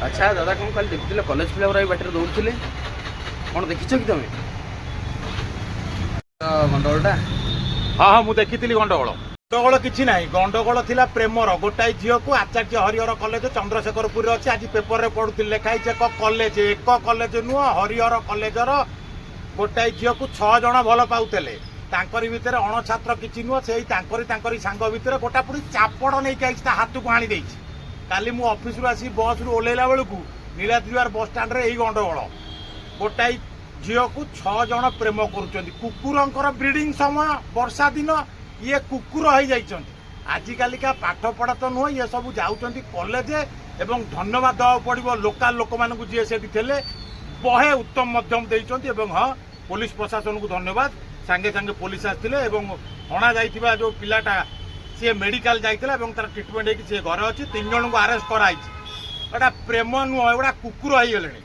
ଆଚ୍ଛା ଦାଦା, କ'ଣ କାଲି ଦେଖିଥିଲେ କଲେଜ ପିଲା ଗୁରା ଏଇ ବାଟରେ ଦୌଡ଼ୁଥିଲେ? କ'ଣ ଦେଖିଛ କି ତମେ ତ ଗଣ୍ଡଗୋଳଟା? ହଁ, ମୁଁ ଦେଖିଥିଲି ଗଣ୍ଡଗୋଳ। ଗଣ୍ଡଗୋଳ କିଛି ନାହିଁ, ଗଣ୍ଡଗୋଳ ଥିଲା ପ୍ରେମର। ଗୋଟାଏ ଝିଅକୁ ଆଚାର୍ଯ୍ୟ ହରିହର କଲେଜ ଚନ୍ଦ୍ରଶେଖରପୁରରେ ଅଛି, ଆଜି ପେପରରେ ପଢୁଥିଲି, ଲେଖା ହେଇଛି ଏକ କଲେଜ। ଏକ କଲେଜ ନୁହଁ, ହରିହର କଲେଜର ଗୋଟାଏ ଝିଅକୁ ଛଅ ଜଣ ଭଲ ପାଉଥିଲେ। ତାଙ୍କରି ଭିତରେ ଅଣଛାତ୍ର କିଛି ନୁହଁ, ସେଇ ତାଙ୍କରି ତାଙ୍କରି ସାଙ୍ଗ ଭିତରେ ଗୋଟା ପୁଣି ଚାପଡ଼ ନେଇକି ଆଇଛି, ତା ହାତକୁ ଆଣି ଦେଇଛି। କାଲି ମୁଁ ଅଫିସରୁ ଆସି ବସ୍ରୁ ଓହ୍ଲେଇଲା ବେଳକୁ ନୀଳାଦ୍ରିବିହାର ବସଷ୍ଟାଣ୍ଡରେ ଏଇ ଗଣ୍ଡଗୋଳ। ଗୋଟାଏ ଝିଅକୁ ଛଅ ଜଣ ପ୍ରେମ କରୁଛନ୍ତି। କୁକୁରଙ୍କର ବ୍ରିଡିଂ ସମୟ ବର୍ଷା ଦିନ, ଇଏ କୁକୁର ହେଇଯାଇଛନ୍ତି। ଆଜିକାଲିକା ପାଠ ପଢ଼ା ତ ନୁହଁ, ଇଏ ସବୁ ଯାଉଛନ୍ତି କଲେଜ। ଏବଂ ଧନ୍ୟବାଦ ଦେବାକୁ ପଡ଼ିବ ଲୋକାଲ ଲୋକମାନଙ୍କୁ, ଯିଏ ସେଠି ଥିଲେ, ବହେ ଉତ୍ତମ ମଧ୍ୟମ ଦେଇଛନ୍ତି। ଏବଂ ହଁ, ପୋଲିସ ପ୍ରଶାସନକୁ ଧନ୍ୟବାଦ, ସାଙ୍ଗେ ସାଙ୍ଗେ ପୋଲିସ ଆସିଥିଲେ ଏବଂ ହଣା ଯାଇଥିବା ଯେଉଁ ପିଲାଟା, ସିଏ ମେଡିକାଲ ଯାଇଥିଲା ଏବଂ ତାର ଟ୍ରିଟମେଣ୍ଟ ହେଇକି ସିଏ ଘରେ ଅଛି। ତିନି ଜଣଙ୍କୁ ଆରେଷ୍ଟ କରାହେଇଛି। ଏଟା ପ୍ରେମ ନୁହଁ, ଏଗୁଡ଼ା କୁକୁର ହେଇଗଲେଣି।